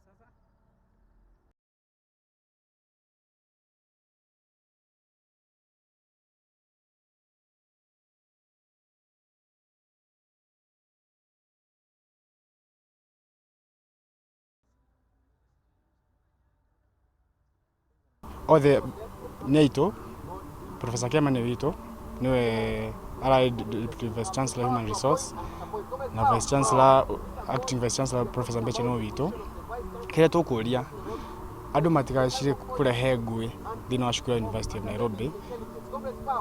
Sasa. Othe nĩ aitũ. Professor Kema nĩ witũ, nĩwe ararĩ Deputy Vice Chancellor Human Resource na Vice Chancellor, Acting Vice Chancellor Professor Mbeche nĩ witũ. Kĩrĩa tũkũria, andũ matigacire kũrehe ngũĩ thĩinĩ wa cukuru ya University of Nairobi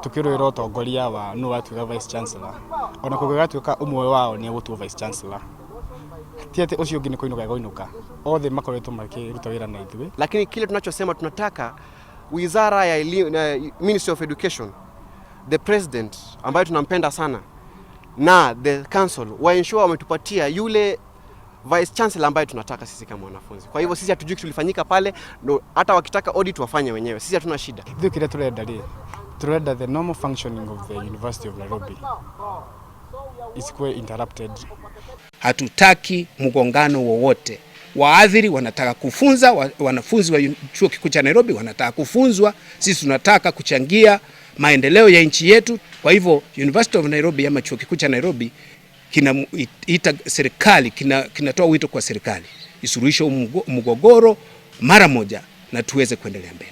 tukĩrũĩra ũtongoria wa nũ watuĩka Vice Chancellor. Ona kũngĩgatuĩka ũmwe wao nĩ egũtuo Vice Chancellor, ti atĩ ũcio ũngĩ nĩ kũinũka egũinũka. Othe makoretwo makĩruta wĩra na ithuĩ. Lakini kile tunachosema, tunataka wizara ya elimu, Ministry of Education, the president ambayo tunampenda sana na the council wa ensure wametupatia yule vice chancellor ambaye tunataka sisi kama wanafunzi. Kwa hivyo sisi hatujui kitu kilifanyika pale, no, hata wakitaka audit wafanye wenyewe, sisi hatuna shida. Ithuĩ kĩrĩa tũrenda rĩ, tũrenda the normal functioning of the University of Nairobi isikuwe interrupted. Hatutaki mgongano wowote. Waadhiri wanataka kufunza, wanafunzi wa Chuo Kikuu cha Nairobi wanataka kufunzwa. Sisi tunataka kuchangia maendeleo ya nchi yetu. Kwa hivyo University of Nairobi ama Chuo Kikuu cha Nairobi kinaita serikali, kinatoa wito kwa serikali isuluhishe mgogoro mara moja na tuweze kuendelea mbele.